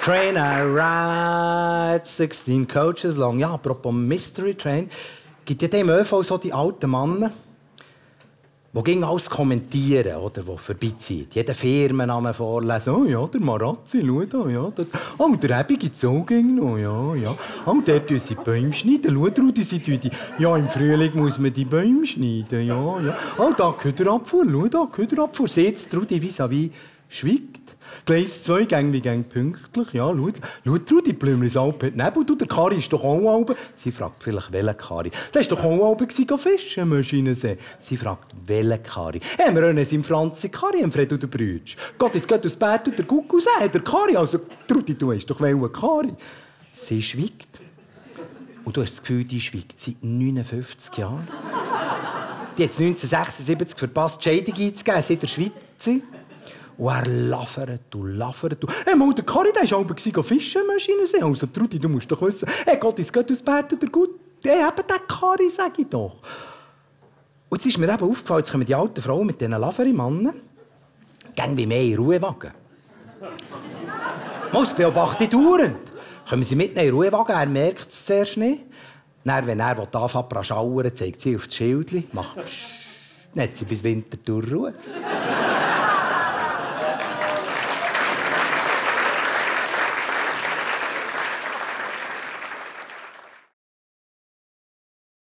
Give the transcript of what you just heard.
train I ride, 16 coaches long. Ja, apropos Mystery Train, gibt ja dem ÖV so die alten Männer, die gegen alles kommentieren, oder, die vorbeiziehen. Jeden Firmennamen vorlesen. Oh ja, der Marazzi, schau da, ja. Oh, der Ebi gibt es auch gegen noch, ja, ja. Oh, der tut die Bäume schneiden. Schau, Rudi, sie tun die... Ja, im Frühling muss man die Bäume schneiden, ja, ja. Oh, da gehört der Abfuhr, schau, da gehört der Abfuhr. Seht Rudi vis-à-vis schweigt. Gleis 2, gang pünktlich, ja, schau, Rudi, Blümlis Alp hat Nebel, du, der Kari ist doch auch Albe. Sie fragt vielleicht, welcher Kari. Der war doch auch Albe fischen, Maschinensee. Sie fragt, welcher Kari. Wir rennen im Pflanzen Kari, im Fred und der Brütsch. Gott, es geht aus Bert und der Kuckucksee, der Kari. Also, Rudi, du hast doch welchen Kari. Sie schweigt. Und du hast das Gefühl, die schweigt seit 59 Jahren. Die hat es 1976 verpasst, die Scheidung einzugeben, sie in der Schweiz. Und er laffert und laffert. Mal, der Kari, der war auch fischen, Maschinensee. Also, Trudi, du musst doch wissen, Gott, es geht aus Bert oder gut. Eben der Kari, sag ich doch. Und jetzt ist mir eben aufgefallen, jetzt kommen die alten Frauen mit diesen Lafferi-Mannen, gehen wie mehr in Ruhewagen. Mal, das beobachte ich dauernd. Kommen sie mit in den Ruhewagen, er merkt es zuerst nicht. Dann, wenn er anfängt zu schauern, zeigt sie auf das Schildchen, macht psch, dann hat sie bis Winterthur Ruhe.